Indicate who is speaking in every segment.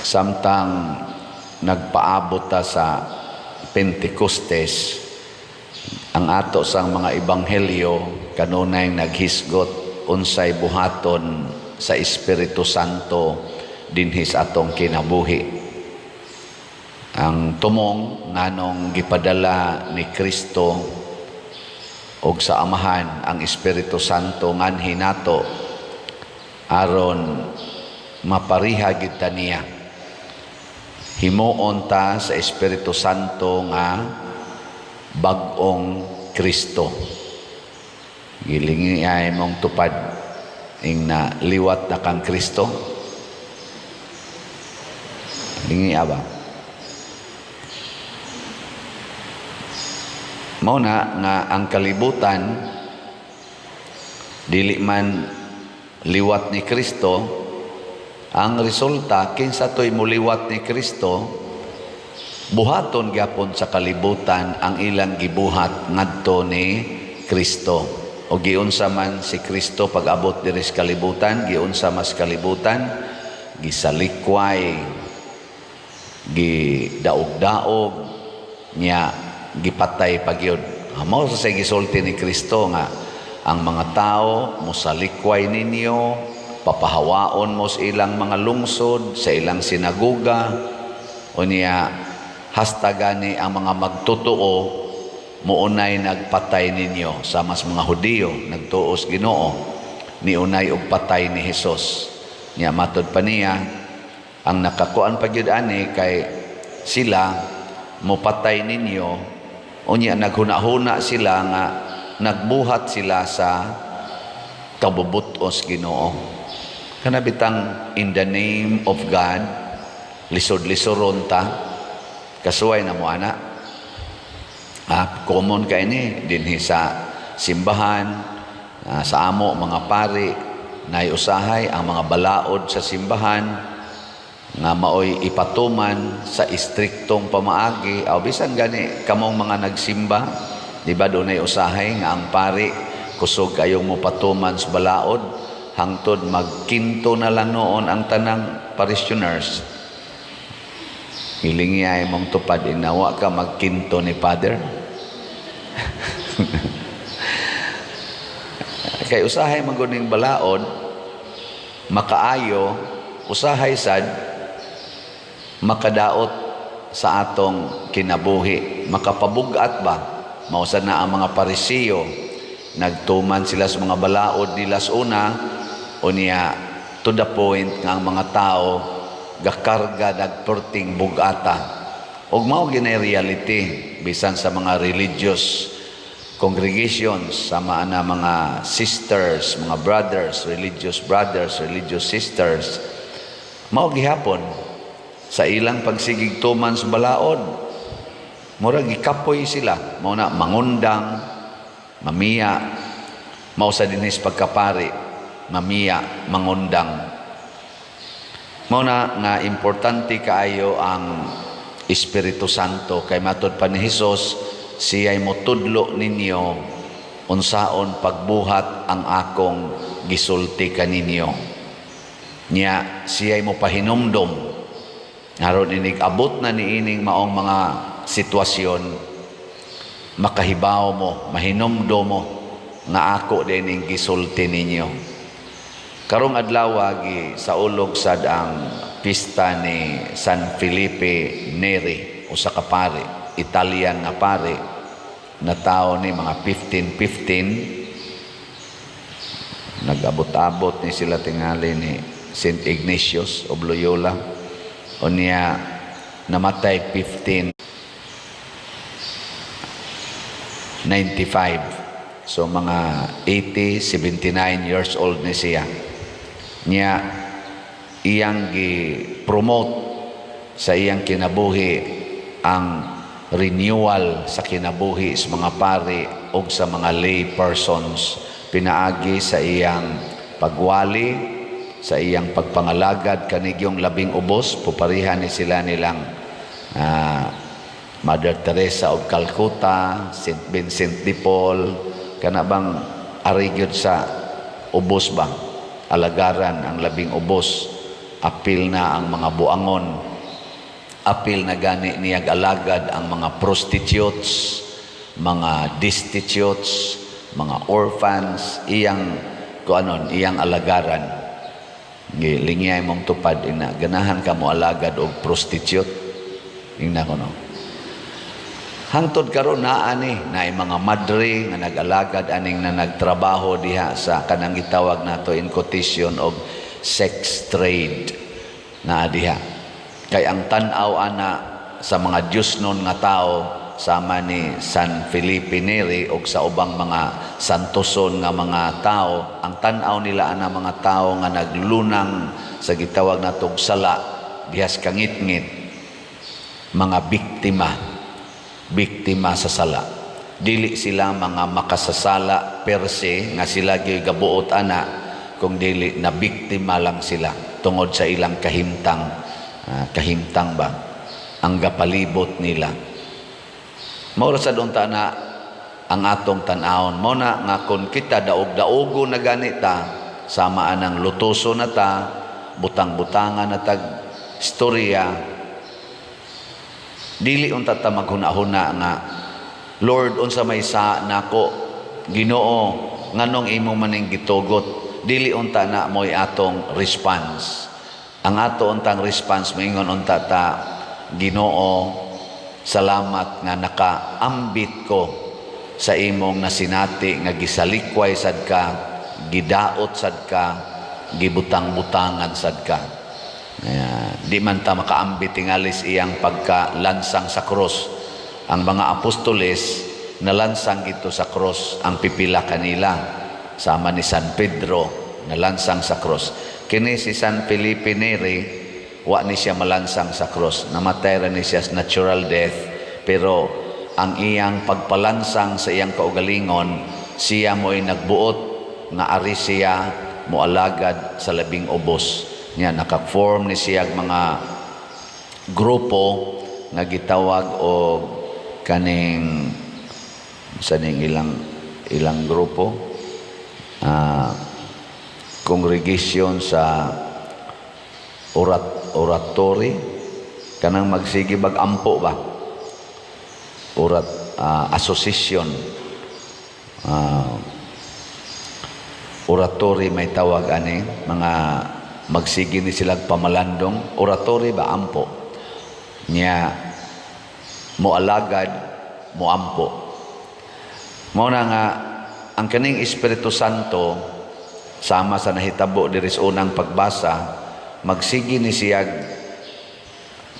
Speaker 1: Samtang nagpaabot ta sa Pentecostes, ang ato sang mga ebanghelyo kanunay naghisgot unsay buhaton sa Espiritu Santo dinhi sa atong kinabuhi. Ang tumong nganong gipadala ni Kristo og sa Amahan ang Espiritu Santo nganhi nato aron mapariha gid ta niya. Himuon ta sa Espiritu Santo nga bag-ong Kristo. Gilingi ay mong tupad ing na liwat na kang Kristo. Lingi ba? Mao na nga ang kalibutan dili man liwat ni Kristo. Ang resulta, kinsa to'y muliwat ni Kristo, buhaton gyapon sa kalibutan ang ilang gibuhat ngadto ni Kristo. O giunsa man si Kristo pag-abot diri sa kalibutan, giunsa mas kalibutan, gisalikway, gidaog-daog, nya gipatay pa gyud. Mao sa gisulti ni Kristo nga ang mga tao mosalikway ninyo, papahawaon mo sa ilang mga lungsod, sa ilang sinagoga, unya hasta gani ang mga magtotoo muunay nagpatay ninyo, sa mas mga Hudiyo nagtuos Ginoo niunay og patay ni Hesus. Nya matod pa niya, ang nakakuan pa gyud ani kay sila mopatay ninyo, unya naghuna-huna sila nga nagbuhat sila sa kabubutos Ginoo. Kana bitang in the name of God, lisod-lisoron ta, kasuway na mo ana. Common kay ni dinhi sa simbahan, sa amo mga pari, nay usahay ang mga balaod sa simbahan nga maoy ipatuman sa istriktong pamaagi. Aw bisan gani kamong mga nagsimba, di ba dunay usahay nga ang pari kusog kayong mopatuman sa balaod hangtod magkinto na lang noon ang tanang parishioners. Hilingi ay mong tupad inawa ka magkinto ni Father. Kay usahay maguning balaod makaayo, usahay sad makadaot sa atong kinabuhi, makapabugat ba. Mao sad na ang mga Parisiyo, nagtuman sila sa mga balaod nila sa una, unya to the point nga ang mga tao gakarga nagperting bugata. Ug mao ginay reality bisan sa mga religious congregations, sama na mga sisters, mga brothers, religious brothers, religious sisters, mao gihapon sa ilang pagsigig tuman sa balaod, murag gikapoy sila. Mao na mangundang, mamiya. Mao sa dinis pagkapari, mamiya, mangundang. Mao na nga importante kaayo ang Espiritu Santo kay matod pa ni Hesus, siya'y motudlo ninyo unsaon pagbuhat ang akong gisulti kaninyo. Nya siya'y mopahinumdom aron inig abot na niining maong mga sitwasyon, makahibaw mo, mahinumdom mo nga ako din gisulti ninyo. Karong adlaw gi saulog sad ang pista ni San Felipe Neri, usa ka pare, Italian nga pare, na tao ni mga 1515. Nag-abot-abot ni sila tingali ni Saint Ignatius of Loyola. Unya namatay 1595. So mga 80, 79 years old ni siya. Niya iyang gi-promote sa iyang kinabuhi ang renewal sa kinabuhi sa mga pari o sa mga lay persons pinaagi sa iyang pagwali, sa iyang pagpangalagad kanigyong labing ubos. Puparihan ni sila nilang Mother Teresa of Calcutta, Saint Vincent de Paul, kana bang ari gyud sa ubos ba, alagaran ang labing ubos. Apil na ang mga buangon. Apil na gani niyag alagad ang mga prostitutes, mga destitutes, mga orphans, iyang kuanon, iyang alagaran. Lingiyay mong tupad ina, ganahan ka mo alagad og prostitute. Ingna ko, no. Hangtod karon naa ni naay mga madre nga nag-alagad aning na nagtrabaho diha sa kanang gitawag nato in quotation og sex trade naa diha. Kay ang tan-aw ana sa mga Diyosnon nga tao, sama ni San Felipe Neri og sa ubang mga santoson nga mga tao, ang tan-aw nila ana mga tao nga naglunang sa gitawag natog sala dihas kangitngit, mga biktima, biktima sa sala. Dili sila mga makasasala per se nga sila gyud gabuot ana, kung dili na biktima lang sila tungod sa ilang kahimtang, kahimtang ba ang gapalibot nila. Mao ra sad unta na ang atong tan-awon. Mao na nga kon kita daog-daogo na gani ta, sama anang lutoso na ta, butang-butangan na tag storya, dili unta ta maghuna-huna nga, "Lord, unsa may sa nako? Ginoo, nganong imo maning gitugot?" Dili unta na mo'y atong response. Ang ato untang response, moingon unta ta, "Ginoo, salamat nga nakaambit ko sa imong nasinati nga gisalikway sad ka, gidaot sad ka, gibutang-butangan sad ka." Kaya, di man ta makaambit tingalis iyang pagkalansang sa krus. Ang mga apostoles nalansang ito sa krus ang pipila kanila. Sama ni San Pedro, nalansang sa krus. Kini si San Felipe Neri, wa ni siya malansang sa krus. Namatay ra ni siya sa natural death, pero ang iyang pagpalansang sa iyang kaugalingon, siya mo'y nagbuot nga ari siya moalagad sa labing ubos. Nya naka-form ni siya og mga grupo nga gitawag og kaning sa ning ilang ilang grupo, congregation sa oratory, kanang magsige bag ampo ba, orat association, oratory may tawag ani, mga magsige ni sila pamalandong, oratory ba, ampo niya, moalagad, moampo. Mao na nga ang kaning Espiritu Santo, sama sa nahitabo diri sa unang pagbasa, magsige ni siyag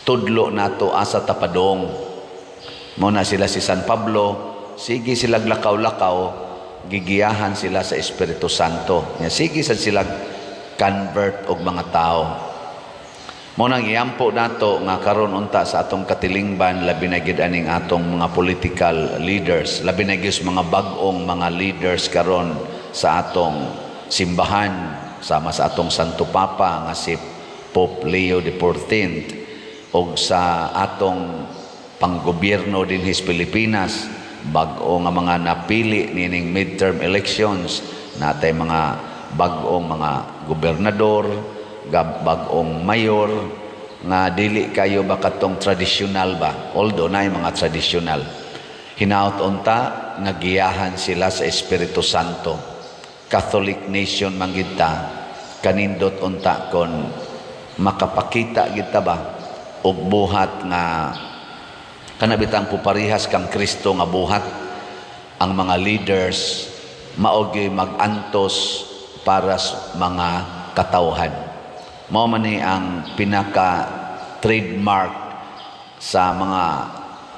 Speaker 1: tudlo nato asa ta padong. Mao na sila si San Pablo, sige sila lakaw-lakaw, gigiyahan sila sa Espiritu Santo. Nya sige sad sila convert og mga tao. Mao nang iampo nato nga karon unta sa atong katilingban, labi na gid aning atong mga political leaders, labi na gyud sa mga bag-ong mga leaders karon sa atong simbahan, sama sa atong Santo Papa nga si Pope Leo XIV og sa atong panggobyerno dinhi sa Pilipinas, bag-o nga mga napili nining midterm elections natay, mga bag-ong mga gobernador, bag-ong mayor nga dili kayo ba katong tradisyonal ba, although naay mga tradisyonal. Hinaot unta nga giyahan sila sa Espiritu Santo. Catholic nation man gid ta, kanindot unta kon makapakita gid ta ba og buhat nga kana bitang puparihas kang Kristo nga buhat. Ang mga leaders mao gyud mag-antos para sa mga katawhan. Mao man ni ang pinaka trademark sa mga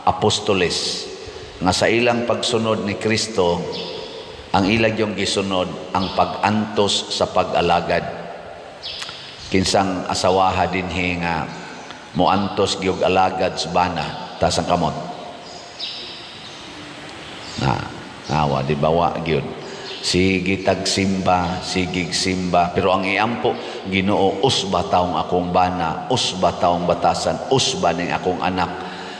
Speaker 1: apostoles nga sa ilang pagsunod ni Kristo, ang ilang yung gisunod ang pag-antos sa pag-alagad. Kinsang asawaha dinhi nga moantos gyud alagad sa bana? Taas ang kamot. Na awa di ba, wa gyud. Sige tag simba, sigig simba, pero ang iampo, "Ginoo, usba taong akong bana, usba taong batasan, usba ning akong anak."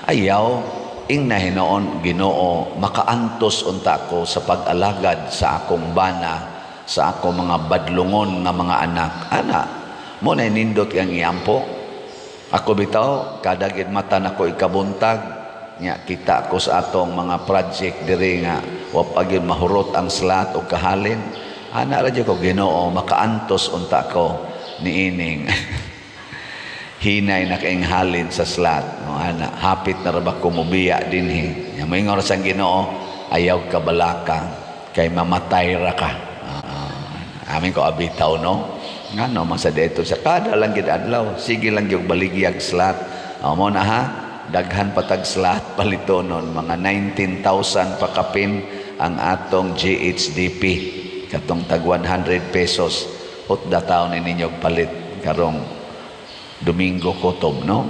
Speaker 1: Ayaw, ingna hinoon, "Ginoo, makaantos unta ko sa pag-alagad sa akong bana, sa akong mga badlungon nga mga anak." Ana, Mo na nindot kang iampo. Ako bitaw, kada gid mata nako ikabuntag nya, kita ko sa atong mga project diri nga wa pa gyud mahurot ang slat o kahalin. Ana ra jud ko, "Ginoo, makaantos unta ko niining hinay na kaing halin sa slat." No, ana, hapit na ra ba ko mobiya dinhi? Nya moingon ra sang Ginoo, "Ayaw ka balaka kay mamatay ra ka." Amin ko abitaw, no, ngano man sa dito sa kada lang gid adlaw sige lang gyud baligyag slat. Oh, mo na ha, daghan patag slat palitonon, mga 19,000 pa kapin ang atong GHDP, katong tag 100 pesos. Hutda taon ni ninyo palit karong Domingo kutob, no,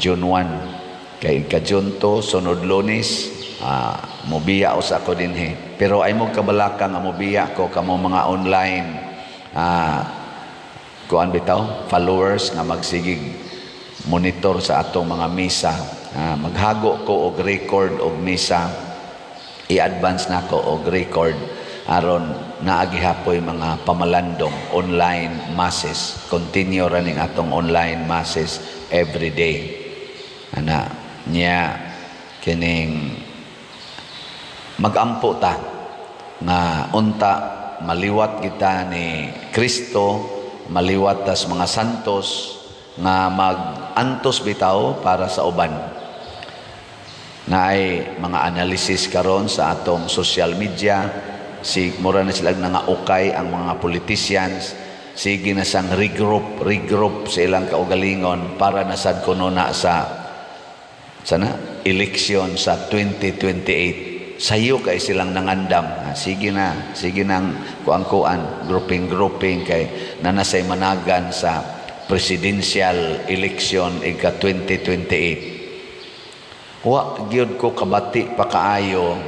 Speaker 1: June 1, kay ka June 2, sunod Lunes, mobiya usa ko dinhi. Pero ay mo kabalaka nga mobiya ko, kamo mga online kuan bitaw followers nga magsigig monitor sa atong mga misa, maghago ko og record og misa. I-advance nako og record aron naa gihapoy mga pamalandong online masses. Continue running atong online masses every day. Ana niya, kining magampo ta nga unta maliwat kita ni Kristo, maliwat tas mga santos nga mag-antos bitaw para sa uban. Naay mga analysis karon sa atong social media, si mura na sila nangaukay ang mga politicians, sige na sang regroup regroup sa ilang kaugalingon para na sad kuno na sa sana election sa 2028. Sayo kay silang nangandam. Ah, sige na, sige nang kuan-kuan, grouping grouping kay nanasay managan sa presidential election ika 2028. Wa gyud ko kabati pa kaayo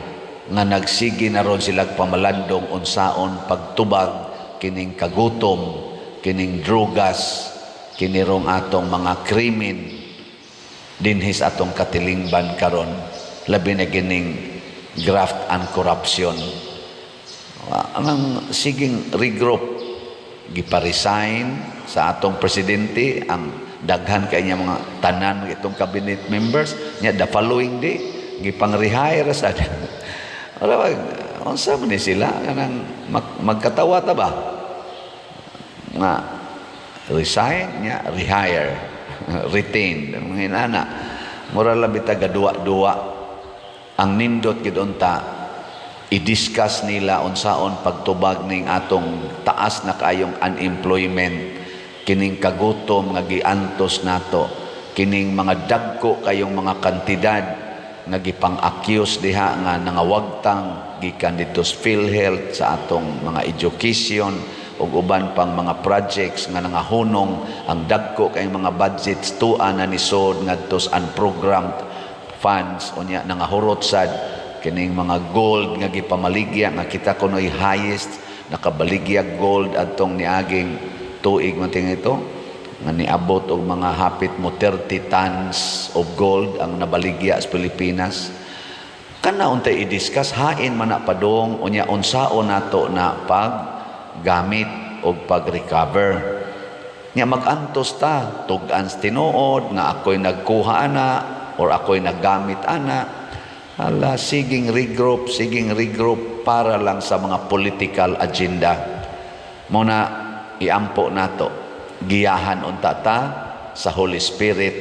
Speaker 1: nga nagsige na ron sila pamalandong unsaon pagtubag kining kagutom, kining drugas, kinirong atong mga krimen dinhi sa atong katilingban karon, labi na kining graft and corruption. Ang siging regroup, gipa-resign sa atong presidente ang daghan kay niya mga tanan itong cabinet members niya. The following day, gipang rehire sa. Wala ba, unsa man ni sila kanang magkatawa ta ba nga resign niya, rehire, retain, mga inana, mura labi ta gaduwa-duwa. Ang nindot gid unta i-discuss nila unsaon pagtubag ning atong taas na kaayong unemployment, kining kagutom nga giantos nato, kining mga dagko kayong mga kantidad nga gipang-accuse diha nga nangawagtang gikan dito sa PhilHealth, sa atong mga education ug uban pang mga projects nga nangahunong ang dagko kay mga budgets tua na nisod ngadto sa unprogrammed funds. Unya nangahurot sad kining mga gold nga gipamaligya, nga kita kuno'y highest nakabaligya gold adtong niaging tuig man ito, nga niabot og mga hapit mo 30 tons of gold ang nabaligya sa Pilipinas. Kana untay i-discuss, hain man na padung. Unya unsaon nato na pag gamit og pag-recover nya? Mag-antos ta tug-an sa tinuod nga ako'y nagkuha ana or ako'y naggamit ana. Ala, siging regroup, siging regroup para lang sa mga political agenda. Mo na iampo nato, giyahan unta ta sa Holy Spirit,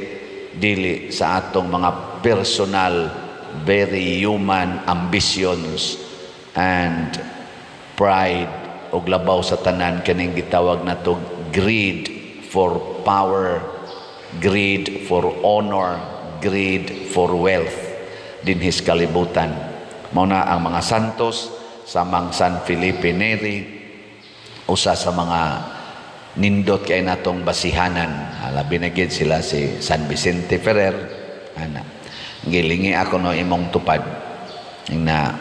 Speaker 1: dili sa atong mga personal, very human ambitions and pride, ug labaw sa tanan kaning gitawag nato greed for power, greed for honor, greed for wealth dinhis kalibutan. Mao na ang mga santos samang San Felipe Neri, usa sa mga nindot kay natong basihanan. Labi na gid sila si San Vicente Ferrer. Ana, gilingi ako no imong tupad na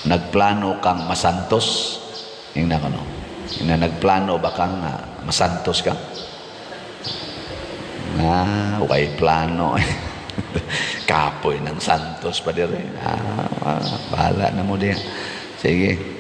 Speaker 1: nagplano kang masantos. Ingna ko no, na nagplano ba kang masantos ka? Okay, plano. Kapoy ng santos pa dire. Bahala na mo diya. Sige.